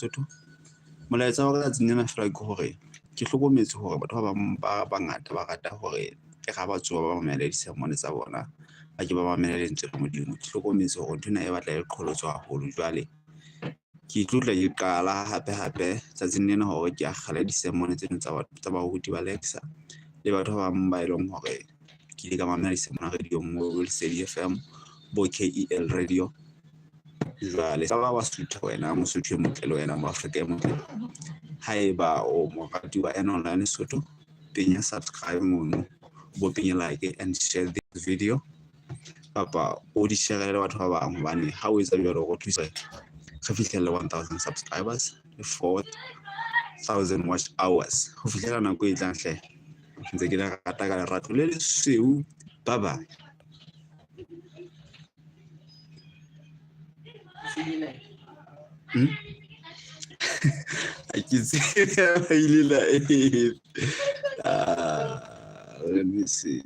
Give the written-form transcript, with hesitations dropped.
Lesotho. Molaetsa wa ka tsatsing lena feela ke hore ke hlokometse hore batho ba bang ba bangata ba rata hore e re ha ba tsoha ba mamele di-sermon tsa bona, ba ke ba mamele lentswe la Modimo. Ke hlokometse hore nthwena e batla e qholotswe haholo. Jwale ke tlo tla ke qala hape hape tsatsing lena hore ke akgele di-sermon tseno tsa batho tsa baruti ba Lexa le batho ba bang ba e leng hore ke ile ka mamela di-sermon radio-ng bo Lesedi FM, bo K_E_L radio. Jwale ka ba wa sutha wena Mosotho e motle le wena Moafrika e motle. Haeba o morati wa N Online Sotho, penya subscribe mono, o bo penye like and share this video kapa o di share le batho ba bang hobane ha o etsa jwalo o thusa re fihlelle 1000 subscribers le 4000 watch hours ho fihlela nako e tlang hle ntse ke le rata ka lerato le lesweu. Bye bye. Ha ke tsebe ba ile la eng. Ah, let me see.